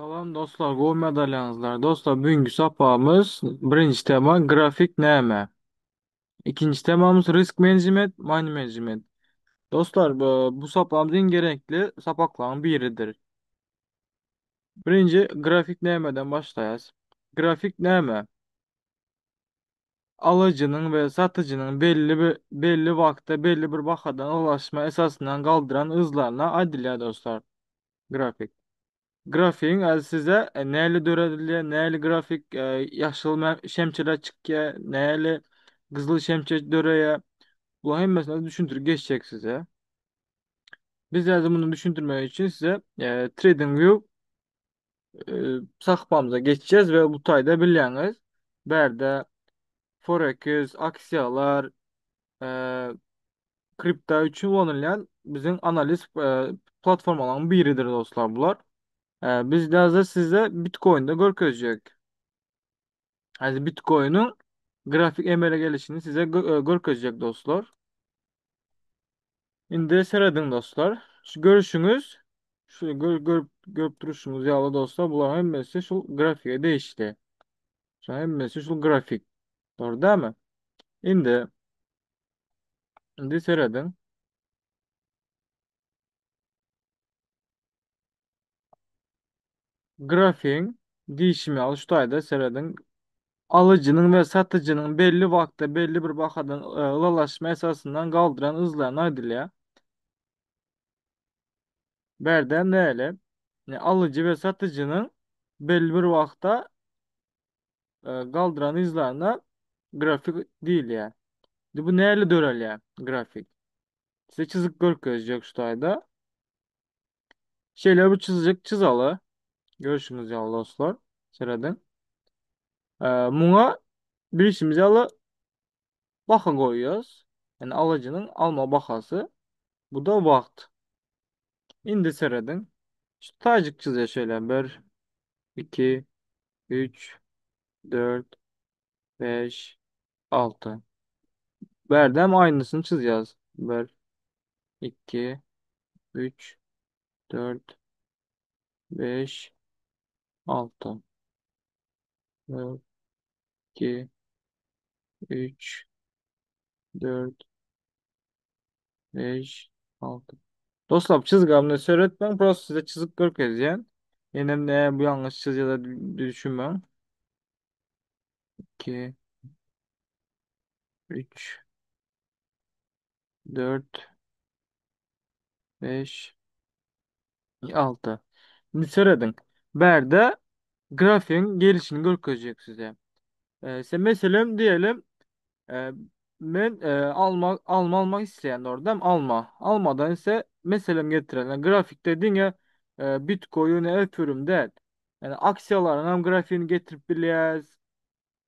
Salam dostlar, gowy medalýaňyzlar. Dostlar, bugünkü sapagymyz birinji tema grafik näme? Ikinji temamyz risk management, money management. Dostlar, bu sapagymyz iň gerekli sapaklaryň biridir. Birinji grafik nämeden başlaýas? Grafik näme? Alyjynyň we satyjynyň belli bir belli wagtda belli bir bahadan ylalaşma esasyndan galdyran yzlaryna aýdylýar dostlar. Grafik. Grafigiň äzi size näli döredilýär, näli grafik ýaşyl şemçeler çykýar, näli gyzyl şemçe döreýär. Bularyň hemmesini düşündirip geçjek size. Biz äzi muny düşündirmek üçin size TradingView sahypamyza geçeceğiz we bu taýda bilýäňiz, bärde Forex, aksiýalar, kripto üçin ulanylýan biziň analiz platformalaryň biridir dostlar bular. Biz häzir size Bitcoin'de görkezjek. Häzir Bitcoin'iň grafik emele gelişini size görkezjek dostlar. Indi serediň dostlar. Şu görüşüňiz, şu görüp görüp duruşuňyz ýaly dostlar, bularyň hemmesi şu grafige degişli. Şu hemmesi şu grafik. Dogry dälmi? Indi indi serediň. Grafigiň diýşimi ýaly şu taýda serediň. Alyjynyň we satyjynyň belli wagtda belli bir bahadan ylalaşma esasyndan galdyran yzlaryna aýdylýar. Bärde näle? Alyjy we satyjynyň belli bir wagtda galdyran yzlaryna grafik diýilýär. Bu näle dörelýär grafik? Size çyzyk görkezjek şu taýda. Şeýle bir çyzyjyk çyzaly. Görüşüňiz ýaly dostlar. Serediň. Muňa bilşimiz ýaly baha goýýarys. Ýani alyjynyň alma bahasy. Bu da wagt. Indi serediň. Şu taýjyk çyzýar şeýle 1 2 3 4 5 6. Bärdem aýnysyny çyzýarys. 1 2 3 4 5 6. 1 2 3 4 5 6. Dostlar çyzgamda seyretmeň, prosta size çyzyk görkezýän. Ýenem ne bu ýalňyş çyzýar düşünmäň. 2 3 4 5 6. Indi serediň. Bärde grafigiň gelişini görkezjek size. Sen meselem diýelim men alma alma almak isleýän ordam alma. Almadan ise meselem getirelim. Grafikde diňe Bitcoin, Ethereum däl. Yani aksiýalaryň hem grafiğini getirip bilýäs.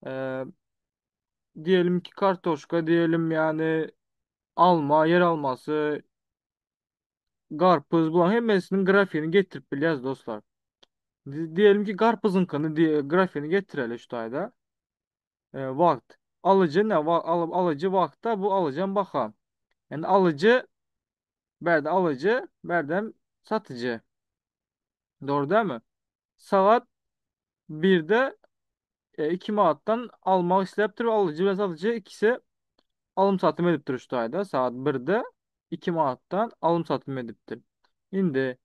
E, diyelim ki kartoşka diyelim yani alma, yer alması, garpyz bulan hemmesinin grafiğini getirip bilýäs dostlar. Diyelim ki garpyzyňkyny diye grafiğini getireli şu taýda. Wagt. Alyjy ne? Alyjy wagtda bu alyjam baha. Yani alyjy berde alyjy, berdem satyjy. Doğru değil mi? Saat 1'de 2 manatdan almak isläpdir we alyjy bilen satyjy ikisi alym satym edipdir şu taýda. Saat 1'de 2 manatdan alym satym edipdir. Indi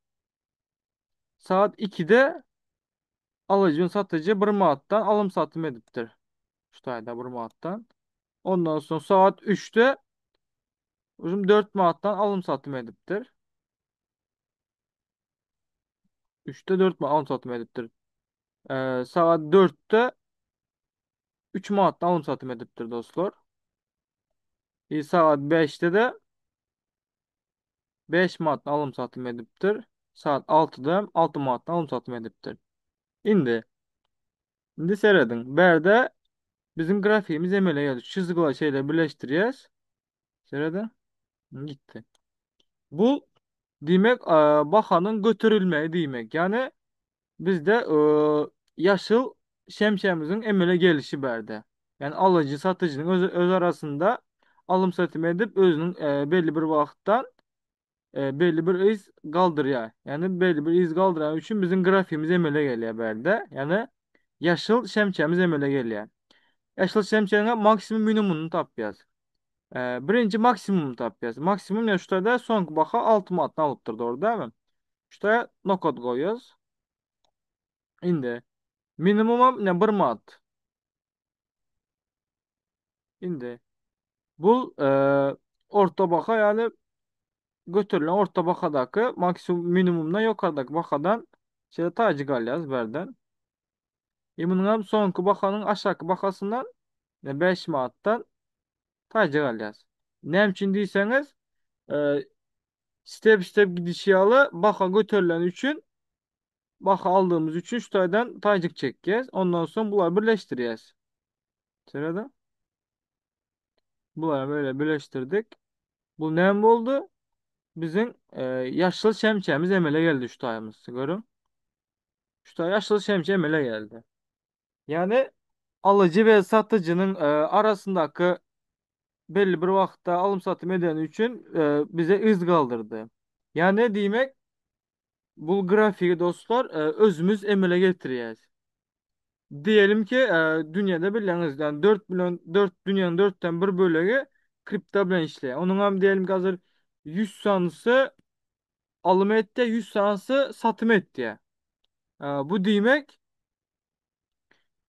saat 2'de alyjy bilen satyjy 1 manatdan alym satym edipdir. Şu taýda 1 manatdan. Ondan soň saat 3'de uzun 4 manatdan alym satym edipdir. 3'te 4 manat alym satym edipdir. Saat 4'te 3 manatdan alym satym edipdir dostlar. Saat 5'te de 5 manatdan alym satym edipdir. Saat 6'da 6 manatdan alym satym edipdir. Indi indi serediň. Bärde bizim grafiğimiz emele geldi. Çyzgylar şeýle birleşdirýäs. Serediň. Gitdi. Bu diýmek bahanyň göterilmegi diýmek. Ýani bizde ýaşyl şemşemiziň emele gelişi bärde. Ýani alyjy satyjynyň öz, öz arasynda alym satym edip özüniň belli bir wagtdan. Belli bir yz galdyrýar. Ýagny belli bir yz galdyrany üçin biziň grafigimiz emele gelýär bärde. Ýagny ýaşyl şemçemiz emele gelýär. Ýaşyl şemçäniň maksimum minimumyny tapýas. Birinji maksimumy tapýas. Maksimum ýa şu taýda soňky baha 6 manatdan alypdyr, dogry dälmi? Şu taýa nokat goýýas. Indi minimumam ne 1 manat. Indi bu orta baha ýagny göterilen orta bahadaky maksimum minimumdan ýokardaky bahadan şeýle taýjyk alýarys bärden. Munuň hem soňky bahanyň aşaky bahasyndan 5 manatdan taýjyk alýarys. Näme üçin diýseňiz, step step gidişi ýaly baha göterileni üçin baha aldığımız üçin şu taýdan taýjyk çekýäs. Ondan soň bulary birleşdirýäs. Serede. Bulary böyle birleşdirdik. Bu näme boldy? Biziň ýaşyl şemçemiz emele geldi şu taýymyz. Görüň. Şu taý ýaşyl şemçe emele geldi. Ýagny alyjy we satyjynyň arasyndaky belli bir wagtda alym-satym edeni üçin bize yz galdyrdy. Ýagny diýmek bu grafigi dostlar özümiz emele getirýäs. Diýelim ki, dünýäde bilýäňiz, ýagny 4 bilen 4 dünýäniň 4-den bir bölegi kripto bilen işleýär. Onuň hem diýelim ki hazir 100 sanysy alym etdi, 100 sanysy satym etdi. Bu diýmek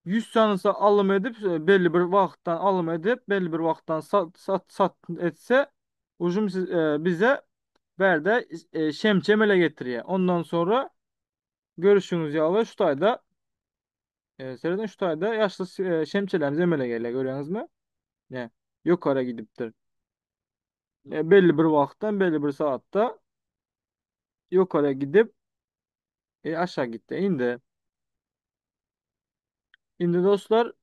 100 sanysy alym edip, belli bir wagtdan alym edip, belli bir wagtdan sat sat sat etse, ujum siz, bize bärde şemçe emele getirýär. Ondan sonra görüşüňiz ýaly şu taýda seredin şu taýda ýaşly şemçelerimiz emele gelýär görýäňizmi? Ne? Ýokara gidipdir. Belli bir wagtdan, belli bir saatda ýokara gidip aşağı gitdi. Indi Indi dostlar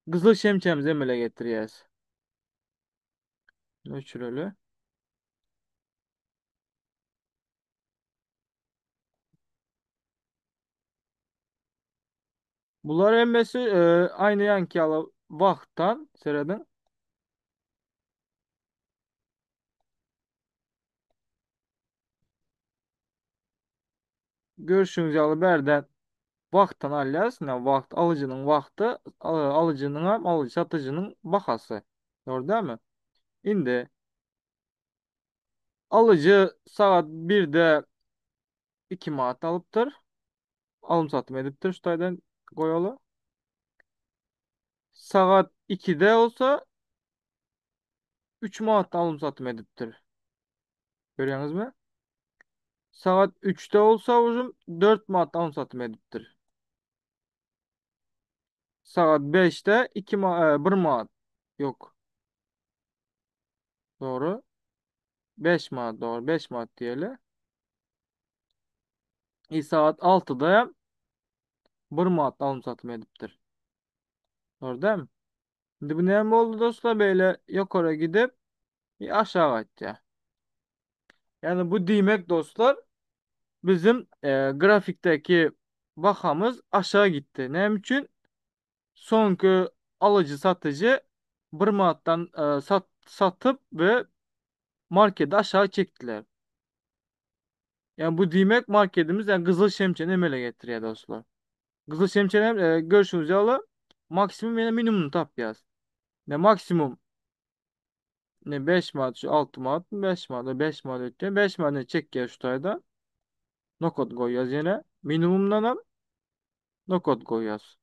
gyzyl şemçemizi emele getirýäs. Öçüreli. Bular hemmesi aynı ýanky ýaly wagtdan serediň. Görüşüňiz ýaly bärden wagtdan alýarys. Ine wagt alyjynyň wagty, alyjynyň hem alyjy satyjynyň bahasy. Dogry dälmi? Indi alyjy sagat 1-de 2 manat alypdyr. Alym satym edipdir şu taýdan goýaly. Sagat 2-de bolsa 3 manatdan alym satym edipdir. Görýäňizmi? Sagat 3-de bolsa ujum 4 manatdan alym satym edipdir. Sagat 5-de 2 ma 1 manat. Yok. Doğru. 5 manat doğru. 5 manat diýeli. Saat 6-da 1 manat alym satym edipdir. Doğru değil mi? Şimdi bu näme boldy dostlar? Beýle ýokara gidip aşağı gaýtýar. Yani bu diýmek dostlar bizim grafikdäki bahamyz aşağı gitdi. Näme üçin? Soňky alyjy satyjy 1 manatdan satyp we marketi aşağı çekdiler. Yani bu diýmek marketimiz yani gyzyl şemçeni emele getirýär dostlar. Gyzyl şemçeni görüşüňiz ýaly maksimum ýa minimum tapýas. Ne maksimum ne 5 manat şu 6 manat 5 manat 5 manat ötýär. 5 manat çekýär şu taýda. Nokat goýýas ýene. Minimumdan hem nokat goýýas.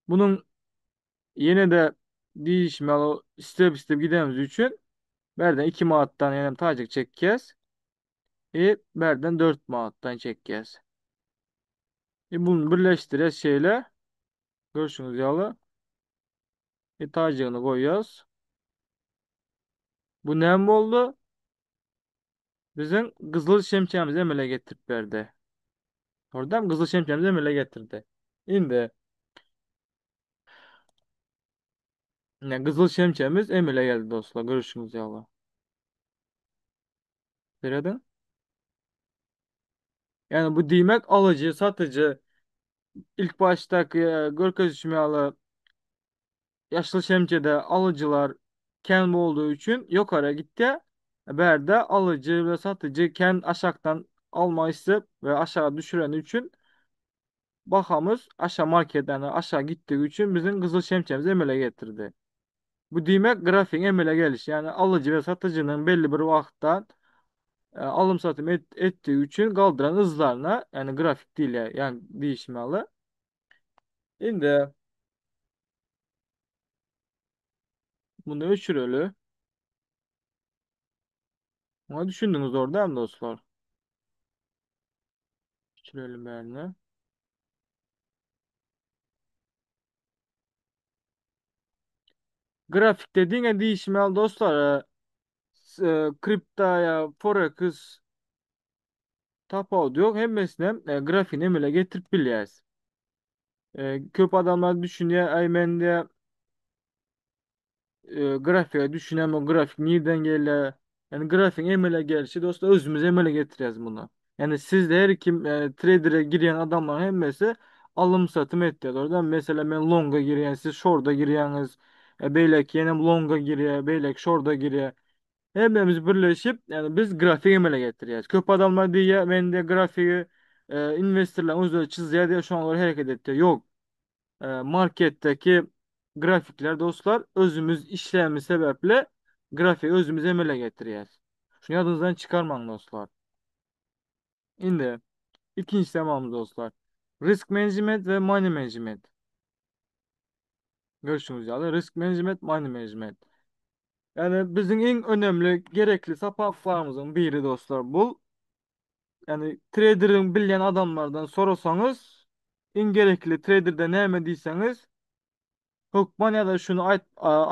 Bunun ýene de diýişmeli step step gidemiz üçin berden 2 manatdan ýene taýjyk çekýäs. Berden 4 manatdan çekýäs. Bunu birleşdirýäs şeýle. Görüşüňiz ýaly. Taýjygyny goýýas. Bu näme boldy? Biziň gyzyl şemçemizi emele getirip berdi. Oradan gyzyl şemçemizi emele getirdi. Indi ne gyzyl şemçemiz emele geldi dostlar. Görüşüňiz ýaly. Seredin. Yani bu diýmek alyjy, satyjy ilk başdaky görkezişim ýaly ýaşyl şemçede alyjylar. Kän boldugy üçin ýokara gitýär. Bärde alyjy we satyjy kän aşakdan almak isläp we aşaga düşüreni üçin bahamyz aşa market ýagny aşağı gitdigi üçin biziň gyzyl şemçemiz emele getirdi. Bu diýmek grafigiň emele gelişi, ýagny alyjy we satyjynyň belli bir wagtda alym satym etdigi üçin galdyran yzlaryna, ýagny grafik diýilýär, ýagny diýişim ýaly. Indi muny öçüreli. Muňa düşündiňiz dogry dälmi dostlar? Öçürelim bärini. Grafik dediğine diýişim ýaly dostlar, kripto ýa forex tapawudy ýok, hemmesinem grafigini emele getirip bilýäris. Köp adamlar düşünýär, aý men diýä grafige düşünem o grafik nirden gelýär? Yani grafiğin emele gelişi dostlar özümüz emele getirýäris bunu. Yani sizde her kim trader'e girýän adamlaryň hemmesi alym satym etýär. Oradan mesela men longa girýän, siz short'a girýäňiz. Beýleki ýene longa girýär, beýleki short'a girýär. Hemmemiz birleşip, yani biz grafik emele getirýäris. Köp adamlar diýýär, men de grafigi investorlaryň özleri çyzýar diýär, şoňa görä hereket etýär. Ýok. Marketdeki grafikler dostlar özümiz işlämimiz sebäpli grafigi özümiz emele getirýäris. Şuny ýadyňyzdan çykarmaň dostlar. Indi ikinji temamyz dostlar. Risk management we money management. Görüşüňiz ýaly risk management, money management. Yani biziň iň önemli gerekli sapaklarymyzyň biri dostlar bu. Yani traderiň bilýän adamlardan sorasaňyz, iň gerekli traderde näme diýseňiz, hökman ýa-da şuny aýt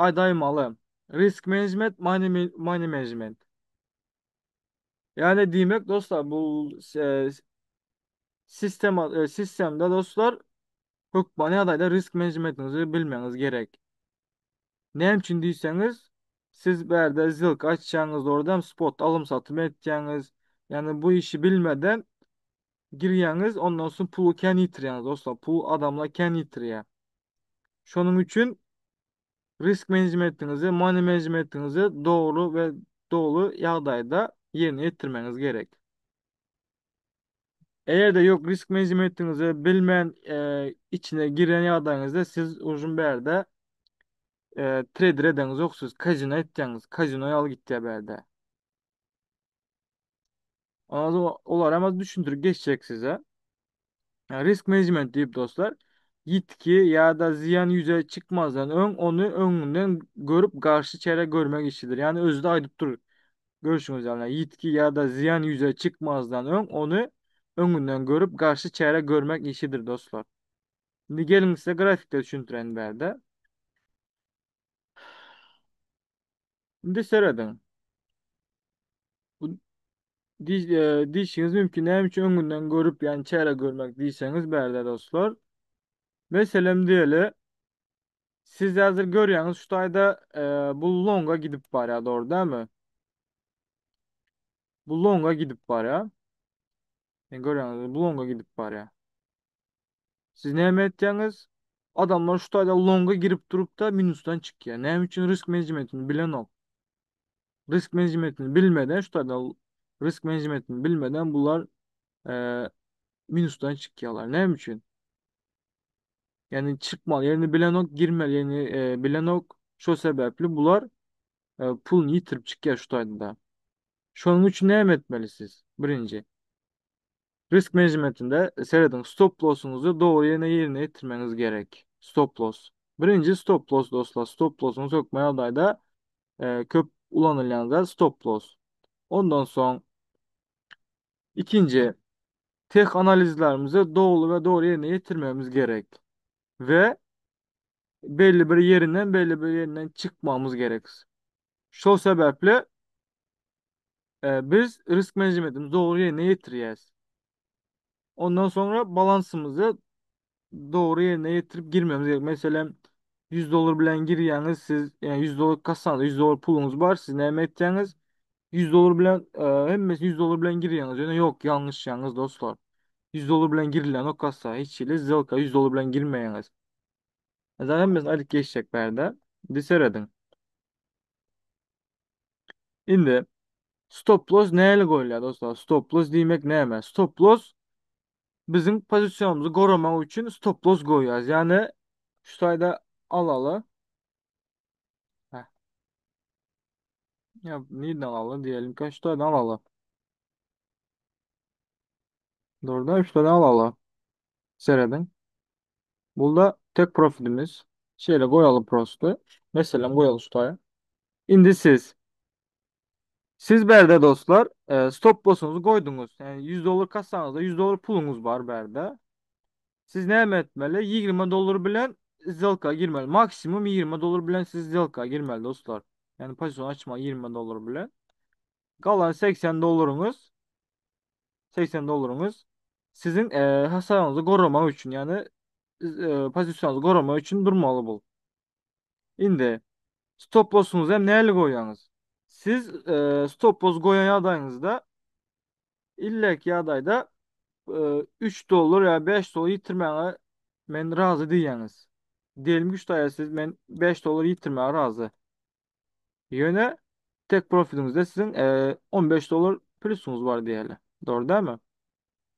aýdaýmaly. Risk management, money money management. Yani diýmek dostlar bu sistema sistemde dostlar hökman ýagdaýda risk managementinizi bilmegiňiz gerek. Näme üçin diýseňiz, siz bärde zilka açýaňyz, oradan spot alym satym etýäňiz. Ýagny bu işi bilmeden girýäňiz, ondan soň puly kän ýitirýäňiz dostlar. Pul adamlar kän ýitirýär. Şonuň üçin risk menejmentinizi, money menejmentinizi dogry we doly ýagdaýda ýerine ýetirmegiňiz gerek. Eger-de ýok risk menejmentinizi bilmän içine giren ýagdaýyňyzda siz ujun bärde trader edeňiz ýok siz kazino etýäňiz kazino ýaly gitýär bärde. Ondan olar hem düşündirip geçjek size. Yani risk management diýip dostlar ýitgi ýa-da zyýan ýüze çykmazdan öň ony öňünden görüp garşy çäre görmek işidir. Yani özi-de aýdyp dur. Görüşüňiz ýaly ýitgi ýa-da zyýan ýüze çykmazdan öň ony öňünden görüp garşy çäre görmek işidir dostlar. Indi geliň size grafikde düşündireýin bärde. Indi serediň. Bu diýşiňiz mümkin. Näme üçin öňünden görüp, ýagny çäre görmek diýseňiz bärde dostlar. Meselem diýeli, siz häzir görýäňiz şu taýda bu longa gidip barýar, dogry dälmi? Bu longa gidip barýar. Yani görýäňiz, bu longa gidip barýar. Siz näme etýäňiz? Adamlar şu taýda longa girip durup da minusdan çykýar. Näme üçin risk managementini bilenok. Risk managementini bilmeden şu taýda risk managementini bilmeden bular minusdan çykýarlar. Näme üçin? Yani çykmaly ýerini bilenok, girmeli ýerini bilenok. Şo sebäpli bular puluny ýitirip çykýar şu taýda. Şonuň üçin näme etmeli siz? Birinji. Risk managementinde serediň stop lossuňyzy dogry ýerine ýerine ýetirmegiňiz gerek. Stop loss. Birinji stop loss dostlar. Stop lossuňyz hökman ýagdaýda köp ulanylýan zat stop loss. Ondan soň ikinji teh analizlerimizi doly we dogry ýerine ýetirmegimiz gerek. We belli bir ýerinden belli bir ýerinden çykmamyz gerek. Şol sebäpli biz risk managementimizi dogry ýerine ýetirýäris. Ondan soňra balansymyzy dogry ýerine ýetirip girmemiz gerek. Meselem, 100 dollar bilen girýäňiz, siz yani 100 dollar kassaňyzda 100 dollar puluňyz bar, siz näme etýäňiz? 100 dollar bilen hemmesi 100 dollar bilen girýäňiz. Ýöne ýok, ýalňyşýaňyz dostlar. 100 dollar bilen girilen o kassa hiç hili сделка 100 dollar bilen girmeýäňiz. Zaten hemmesini aýdyp geçjek bärde. Indi serediň. Indi stop loss näle goýulýar dostlar? Stop loss diýmek näme? Stop loss biziň pozisyonymyzy goramak üçin stop loss goýýarys. Ýagny şu taýda alaly. Heh. Ya nirden alaly diýelim ki şu taýdan alaly. Doğrudan 3 tane alaly. Seredin. Bunda tek profitimiz. Şeýle goýaly prosto. Meselem goýaly şu taýa. Indi siz Siz bärde dostlar stop lossuňyzy goýduňyz. Yani 100 dolar kassaňyzda 100 dolar puluňyz bar bärde. Siz näme etmeli? 20 dolar bilen сделка girmeli. Maksimum 20 dolar bilen siz сделка girmeli dostlar. Yani pozisyon açma 20 dolar bilen. Galan 80 dolaryňyz 80 dolaryňyz siziň hasabyňyzy goramak üçin, yani pozisyonuňyzy goramak üçin durmaly bu. Indi stop lossuňyzy hem näle goýýaňyz? Siz stop loss goýan ýagdaýyňyzda illek ýagdaýda 3 dollar ýa 5 dollar ýitirmäge men razy diýýäňiz. Diýelim ki, şu taýda siz men 5 dollar ýitirmäge razy. Ýöne tek profitinizde siziň 15 dollar plusuňyz bar diýeli. Dogry dälmi?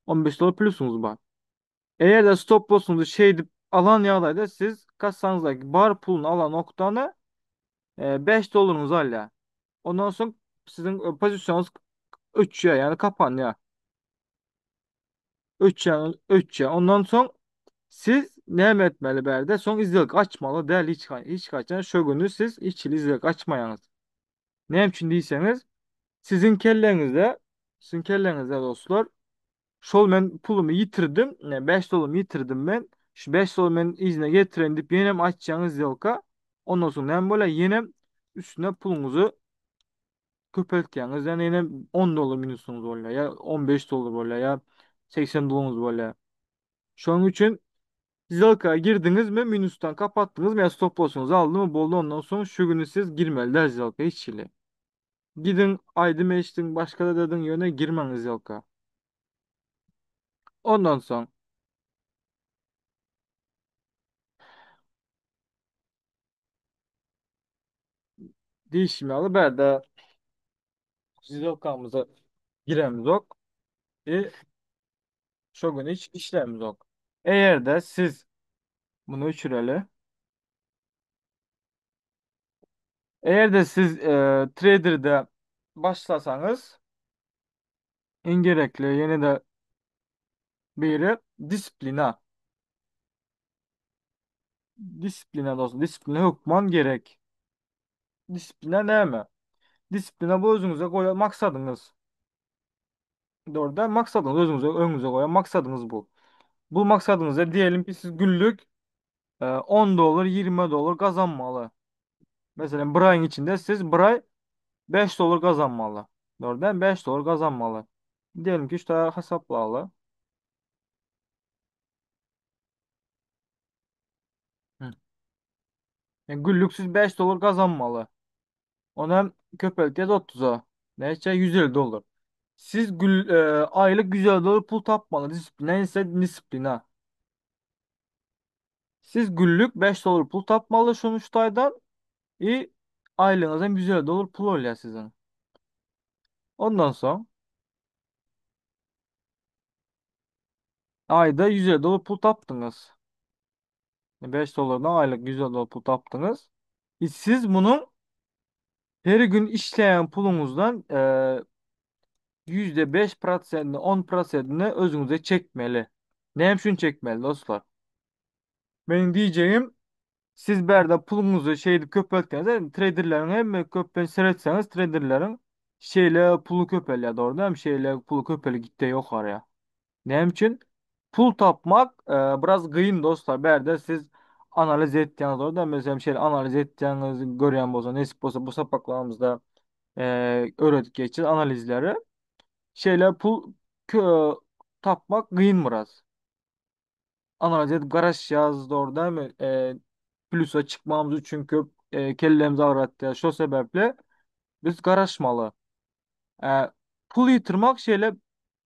15 dollar plusuňyz bar. Eger-de stop lossuňyzy şeýdip alan ýagdaýda siz kassaňyzdaky bar puluny alan noktany 5 dollaryňyzy alýar. Ondan soň siziň pozisiýaňyz öçýär, ýagny kapanýar. Öçýär, öçýär. Ondan soň siz näme etmeli bärde? Soň izlek açmaly däl hiç hiç haçan şo güni siz hiç hili izlek açmaýaňyz. Näme üçin diýseňiz, siziň kelleňizde, siziň kelleňizde dostlar, şol men pulumy ýitirdim, 5 dollarymy ýitirdim men. Şu 5 dollary men yzyna getireýin diýip ýenem açýaňyz сделка. Ondan soň näme bolýar? Ýenem üstüne puluňyzy köpeltýäňiz. Ýagny ýene 10 dollar minusyňyz bolýar, ýa 15 dollar bolýar, ýa 80 dollaryňyz bolýar. Şonuň üçin сделка girdiňizmi, minusdan kapatdyňyzmy ýa stop lossuňyzy aldymy, boldy ondan soň şu güni siz girmeli däl сделка hiç hili. Gidiň aýdym eşdiň, başga zat ediň, ýöne girmäň сделка. Ondan soň diýişim ýaly bärde сделkamyza giremzok. E, şo gün hiç işlämzok. Eger-de siz muny öçüreli. Eger-de siz traderde başlasaňyz iň gerekli ýene-de biri disiplina. Disiplina dostum, disiplina hökman gerek. Disiplina näme? Disiplina bu özüňize goýan maksadyňyz. Doğru da maksadyňyz özüňize öňüňize goýan maksadyňyz bu. Bu maksadyňyza diýelim ki siz günlük 10 dolar 20 dolar gazanmaly. Mesela bir ayın içinde siz bir ay 5 dolar gazanmaly. Doğru değil mi? 5 dolar gazanmaly. Diyelim ki işte hesaplalı. Hı. Yani günlük siz 5 dolar gazanmaly. Onu hem köpeltýäs 30-a. Näçe? 150 dolar. Siz gül, aýlyk 150 dolar pul tapmaly. Disiplina ise disiplina. Siz günlük 5 dolar pul tapmaly şonu şu taýdan. I aýlygyňyz hem 150 dolar pul bolýar siziň. Ondan soň aýda 150 dolar pul tapdyňyz. 5 dolardan aýlyk 150 dolar pul tapdyňyz. I siz munuň her gün işleýän puluňyzdan %5 prosentini, 10 prosentini özüňize çekmeli. Näme üçin çekmeli dostlar? Meniň diýjegim siz bärde puluňyzy şeýdip köpeltseňiz, traderleriň hemme köplenç seretseňiz traderleriň şeýle puly köpelýär, dogry dälmi? Şeýle puly köpelip gitdi ýokarýa. Näme üçin? Pul tapmak biraz gyn dostlar. Bärde siz analiz etýäňiz orada. Meselem şeýle analiz etýäňiz, görýän bolsa, nesip bolsa bu sapaklarymyzda öwredip geçeceğiz analizleri. Şeýle pul tapmak gyn biraz. Analiz edip garaşýarys dogry dälmi? Plusa çykmamyz üçin köp kellemizi agratýar. Şo sebäpli biz garaşmaly. Pul ýitirmek şeýle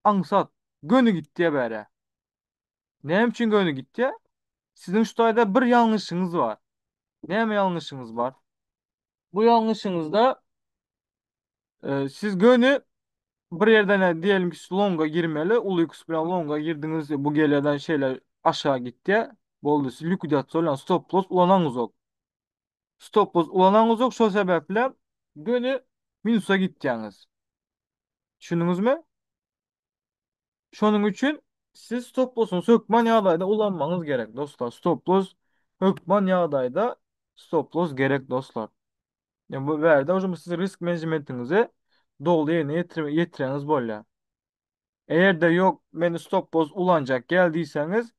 aňsat. Göni gitýär bäre. Näme üçin göni gitýär? Siziň şu taýda bir ýalňyşyňyz bar. Näme ýalňyşyňyz bar? Bu ýalňyşyňyzda Siz göni bir ýerden diýelim ki longa girmeli. Uly X bilen longa girdiňiz. Bu geleden şeýle aşağı gitdi. Boldy. Siz likwidatsiýa bilen stop loss ulanaňyzok. Stop loss ulanaňyzok. Şo sebäple göni minusa gitýäňiz. Düşündiňizmi? Şonuň üçin siz stop lossuň hökman ýagdaýda ulanmagyňyz gerek dostlar. Stop loss hökman ýagdaýda stop loss gerek dostlar. Yani bu bärde hocam siz risk managementiňizi dogry ýerine ýetireňiz bolýar. Eger de ýok meni stop loss ulanjak gel diýseňiz,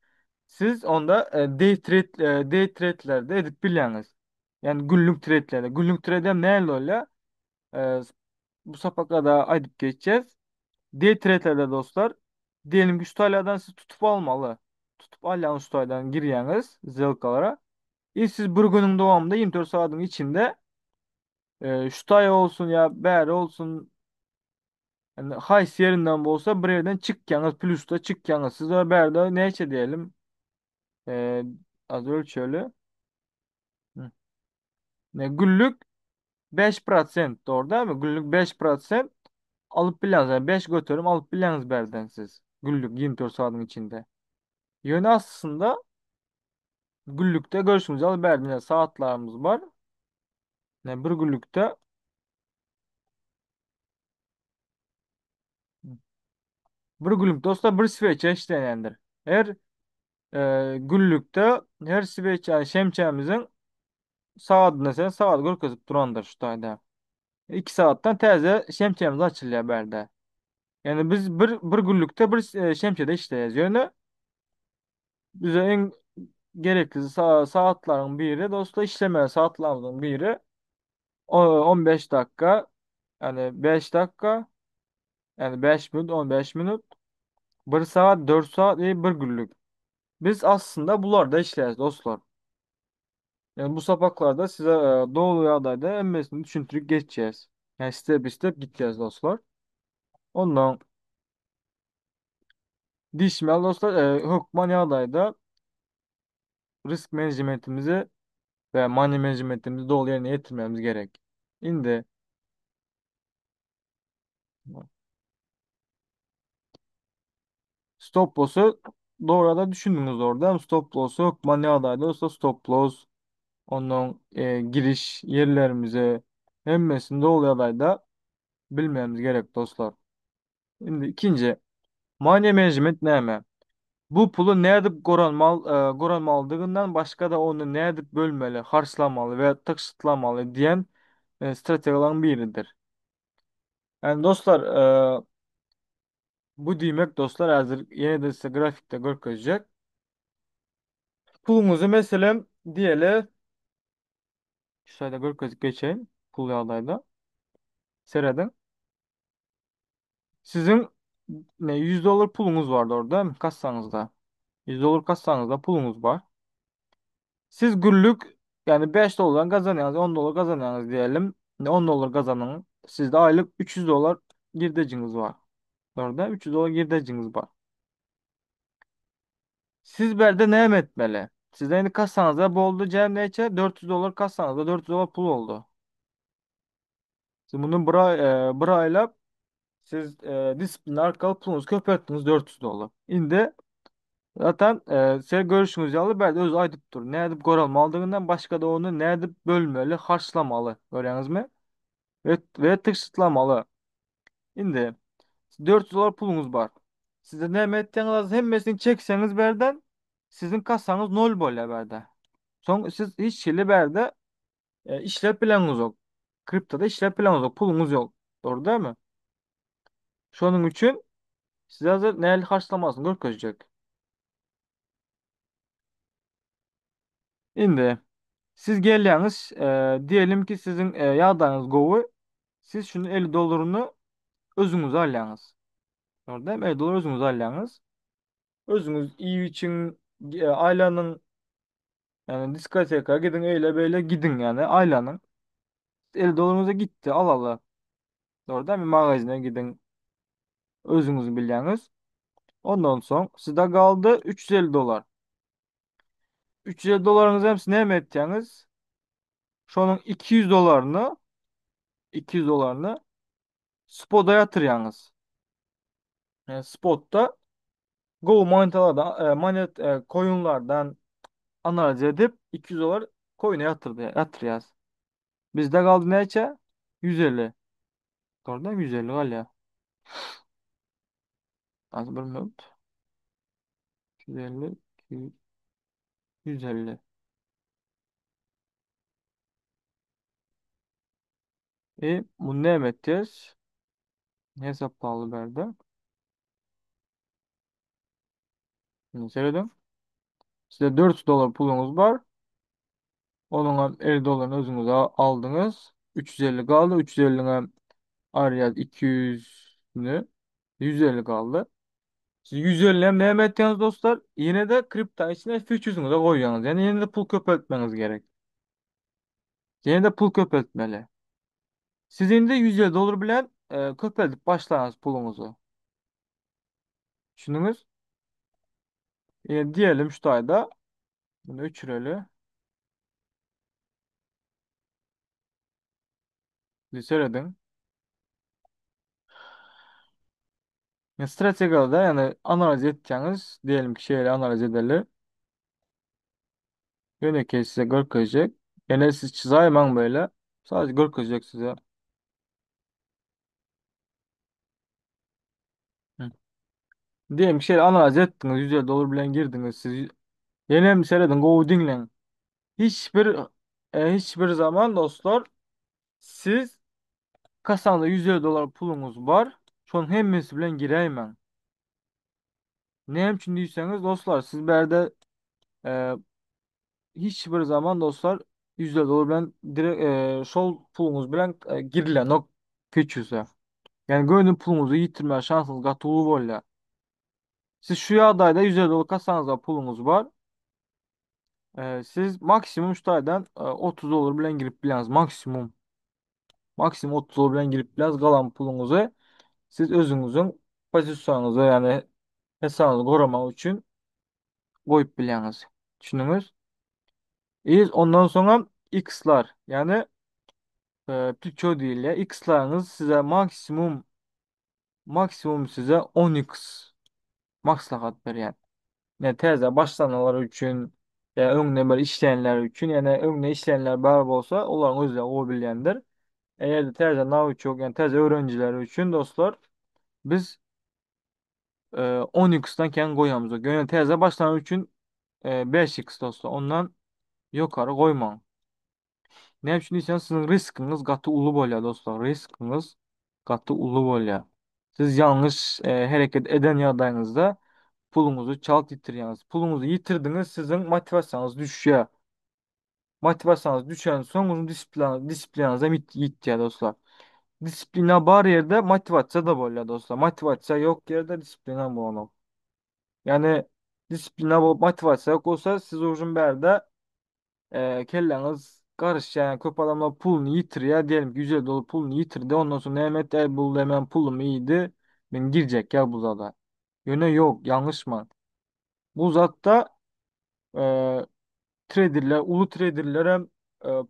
siz onda day trade day trade'lerde edip bilýäňiz. Yani günlük trade'lerde. Günlük trade hem näle bolýar? Bu sapakda da aýdyp geçeceğiz. Day trade'lerde dostlar, diyelim ki şu taylardan siz tutup almaly. Tutup alýan şu taydan girýäňiz zelkalara. E siz bir günün dowamynda 24 saatin içinde şu tay olsun ya bäri olsun yani haýsy ýerinden bolsa bir yerden çykýaňyz plusda çykýaňyz. Siz o bärde näçe diyelim? E, az ölçeli. Hı. Ne günlük 5% doğru değil mi? Günlük 5% alıp bilýäňiz. Yani 5 göterim alıp bilýäňiz bärden siz. Günlük 24 saatin içinde. Yöne aslında günlükte görüşümüz alıp bärden saatlarımız var. Yani bir günlükte bir günlük dostlar bir sveçe işleyendir. Her günlükte her sveç yani şemçemizin saat mesela saat görkezip durandyr şu taýda. 2 saattan täze şemçemiz açylýar bärde. Yani biz bir günlükte bir şemçede işleýäs. Ýöne bize en gerekli saatlerin biri dostlar işleme saatlerimizin biri 15 dakika yani 5 dakika yani 5 minut 15 minut 1 saat 4 saat ve bir günlük. Biz aslında bularda işleyiz dostlar. Yani bu sapaklarda size doğru ýagdaýda hemmesini düşündirip geçeceğiz. Yani step step gideceğiz dostlar. Ondan dişmel dostlar hökman ýagdaýda risk managementimizi ve money managementimizi doğru yerine getirmemiz gerek. Indi stop loss'u doğru da düşündünüz orada. Stop loss'u hökman ýagdaýda olsa stop loss ondan giriş yerlerimize hemmesini doğru ýagdaýda bilmemiz gerek dostlar. Şimdi ikinci money management näme? Bu pulu nädip goranmalydygyndan başga da ony nädip bölmeli, harçlamaly we tygşytlamaly diýen strategiýalaryň biridir. Yani dostlar bu diýmek dostlar hazır ýene de size grafikde görkezjek. Puluňyzy meselem diýeli şöyle görkezip geçeyim pul ýagdaýda. Seredin. Sizin ne 100 dolar pulunuz vardı orada kassanızda. 100 dolar kassanızda pulunuz var. Siz günlük yani 5 dolardan kazanıyorsunuz, 10 dolar kazanıyorsunuz diyelim. 10 dolar kazanın. Sizde aylık 300 dolar girdeciniz var. Orada 300 dolar girdeciniz var. Siz berde ne etmeli? Sizde yani kassanızda bu oldu cem neçe? 400 dolar kassanızda 400 dolar pul oldu. Siz bunu bir ayla siz disiplin arkalı pulunuzu köpelttiniz 400 dolar. Şimdi zaten size görüşünüz yalı berde öz aydıp dur. Ne edip goralmalydığından başka da onu ne edip bölmeli, harçlamalı. Görüyorsunuz mi? Ve tygşytlamaly. Indi 400 dolar pulunuz var. Size ne ettiğiniz hemmesini çekseniz berden sizin kassanız nol bolýar berde. Son siz hiç hili berde işlep bileňiz yok. Kriptoda işlep bileňiz yok. Pulunuz yok. Doğru değil mi? Şonuň üçin size hazır näli harçlamasyny görkezjek. Indi siz gelýäňiz, diyelim ki sizin ýagdaýyňyz gowy. Siz şunu 50 dollaryny özüňize alýaňyz. Doğru değil mi? 50 dolar özüňize alýaňyz. Özüňiz iyi için aýlanyň yani diskoteka gidin öyle böyle gidin yani aýlanyň. 50 dolarınıza gitti al ala. Doğru değil mi? Magazine gidin. Özüňiz bilýäňiz. Ondan soň sizde galdy 350 dolar. 350 dolarınız hepsi ne etýäňiz? Şonuň 200 dolarını 200 dolarını Spoda ýatyrýaňyz. Yani spotta gowy monetalardan, monet coinlardan analiz edip 200 dolar coin'e ýatyrdy, ýatyrýas. Bizde galdy näçe? 150. Doğru değil mi? 150 galýar. Az bir minut. 250, 200, 150. Bu näme etýäs? Hesap berdi. Seyredin. Size 400 dolar pulunuz var. Onun 50 dolarını özünüze aldınız. 350 kaldı. 350'ne arayacağız 200'ünü. 150 kaldı. Siz 150 hem ne ettiniz dostlar? Yine de kripto içine futures'ınıza koyuyorsunuz. Yani yine de pul köpeltmeniz gerek. Yine de pul köpeltmeli. Sizin de 150 dolar bilen köpeltip başlayınız pulunuzu. Düşündünüz? Diyelim şu ayda bunu öçüreli. Seyredin. Yani strategide yani analiz edeceğiniz diyelim ki şeyle analiz edelim. Yöne size görkezecek. Yani siz çizayman böyle. Sadece görkezecek size. Hı. Diyelim ki şeyle analiz ettiniz. 150 dolar bilen girdiniz siz. Yine mi seyredin? Go dinleyin. Hiçbir hiçbir zaman dostlar siz kasanda 150 dolar pulunuz var. Şunun hemmesi bilen gireymen. Ne için diyseniz dostlar siz berde e, hiçbir zaman dostlar 150 dolar bilen direkt şol pulunuz bilen girilen ok futures'e. Yani gönül pulunuzu yitirme şansınız gaty uly bolýar. Siz şu ýagdaýda 150 dolar kasanızda pulunuz var. Siz maksimum şu aydan 30 dolar bilen girip bilýäňiz. Maksimum. Maksimum 30 dolar bilen girip bilýäňiz. Galan pulunuzu siz özüňiziň pozisiýaňyzy yani hesabınızı goramak üçin goýup bilýäňiz. Düşündüňiz? İyi, ondan sonra X'lar yani plüço diýilýär. X'larınız size maksimum size 10x maslahat berýär. Ne täze başlananlar üçin ya öňde bir işleýänler üçin yani öňde işleýänler bar bolsa olaryň özleri o bilýändir. Eğer de täze nauçok yani täze öğrenciler üçün dostlar biz 10x'dan kendi goýamyz. Yani täze başlanan üçün 5x dostlar. Ondan yukarı koyma. Ne üçün diýseňiz sizin riskiniz gaty uly bolýar dostlar. Riskiniz gaty uly bolýar. Siz yanlış hareket eden ýagdaýyňyzda pulunuzu çalt yitirýäňiz. Pulunuzu yitirdiniz, sizin motivasyonunuz düşýär. Motivasyonunuz düşen soň uzun disiplin gitýär dostlar. Disiplina bar yerde motivasiya da bolýar dostlar. Motivasiya yok yerde disiplina bolmak. Yani disiplina bolup motivasiya yok olsa siz uzun berde kelleňiz karış yani köp adamlar pulunu yitirýär. Diyelim ki 150 dolar pulunu yitirdi. Ondan sonra Mehmet el buldu hemen pulum iyiydi. Ben girecek ya bu zada. Yöne yok yanlış mı? Bu zatta e, traderler, ulu traderlere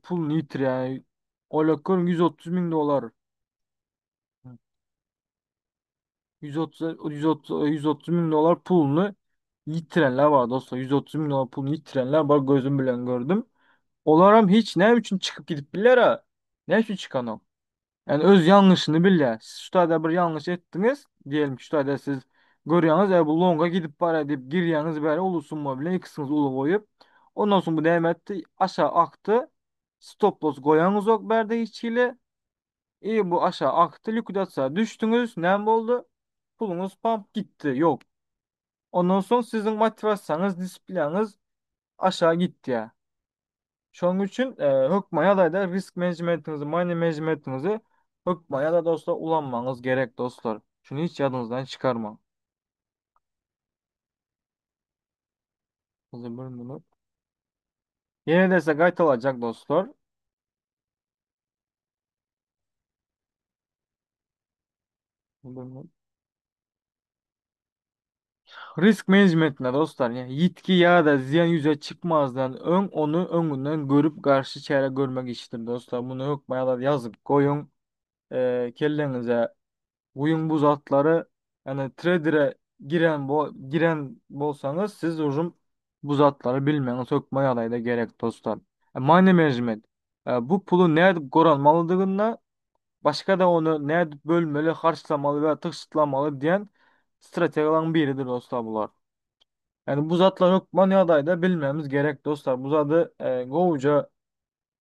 pulunu yitir yani. Ola görün 130 bin dolar. 130 bin dolar pulunu yitirenler var dostlar. 130 bin dolar pulunu yitirenler var gözüm bilen gördüm. Olaram hiç ne için çıkıp gidip bilir ha? Ne için çıkan o? Yani öz yanlışını bile. Siz şu tane bir yanlış ettiniz. Diyelim ki şu tane siz görüyorsunuz. Bu longa gidip para edip giriyorsunuz böyle ulusun mu bile ikisiniz ulu koyup. Ondan sonra bu devam etti. Aşağı aktı. Stop loss koyanız yok berde hiç hile. İyi bu aşağı aktı. Likvidasyon düştünüz. Ne oldu? Pulunuz pump gitti. Yok. Ondan sonra sizin motivasyonunuz, disiplininiz aşağı gitti ya. Şonuň üçin hökman da risk managementinizi, money managementinizi hökman da dostlar ulanmanız gerek dostlar. Şunu hiç yadınızdan çıkarma. Bir minut. Yine de size alacak dostlar. Bir minut. Risk managementine dostlar yani yitki ya da ziyan yüze çıkmazdan ön onu önünden görüp karşı çare görmek işidir dostlar. Bunu hökman da yazıp koyun kellenize. Guýuň bu zatlary yani trader'e giren bo giren bolsaňyz siz ujum bu zatlary bilmeňiz hökman ýagdaýda gerek dostlar. Money management. Bu pulu nädip goranmalydygynda başga da onu nädip bölmeli, harçlamaly we tygşytlamaly diýen strategiýalaryň biridir dostlar bular. Yani bu zatlar hökman ýagdaýda bilmemiz gerek dostlar. Bu zady gowuja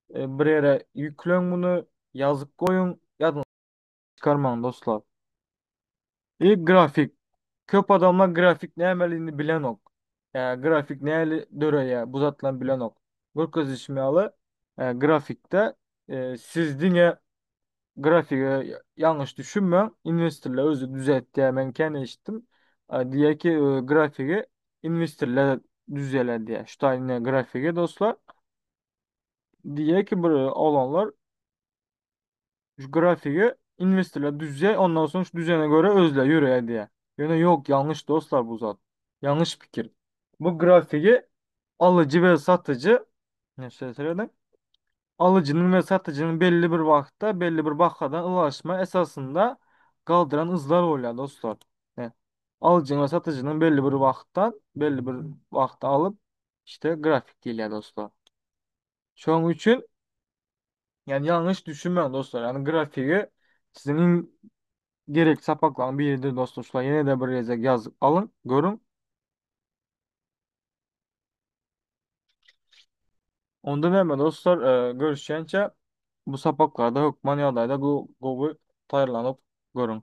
bir ýere ýükleň bunu, ýazyp goýuň, ýadyňyzdan çykarmaň dostlar. İlk grafik. Köp adamlar grafik nämeligini bilenok. Grafik näli döreýär, bu zatlaryny bilenok. Görkezişim ýaly, grafikde siz diňe grafige ýalňyş düşünmäň, investorlar özi düzeltýär, men kän eşitdim. Diýýär ki, grafigi investorlar düzelýär diýýär. Şu taýynda grafigi dostlar. Diýýär ki, bir olanlar şu grafigi investorlar düzýär, ondan soň şu düzene görä özleri ýöreýär diýýär. Ýöne ýok, ýalňyş dostlar bu zat. Ýalňyş pikir. Bu grafigi alyjy we satyjy, näçe seredin? Alyjynyň we satyjynyň belli bir wagtda, belli bir bahadan ylalaşma esasynda galdyran yzlar bolýar dostlar. Alyjynyň we satyjynyň belli bir wagtdan, belli bir wagtda alyp, işte grafik diýilýär dostlar. Şonuň üçin yani ýalňyş düşünmäň dostlar. Yani grafigi siziň iň gerekli sapaklaryň biridir dostlar. Şular ýene de bir gezek ýazyp alyň, görüň. Onda näme dostlar, görüşýänçä bu sapaklarda hökman ýagdaýda gowy taýýarlanyp görüň.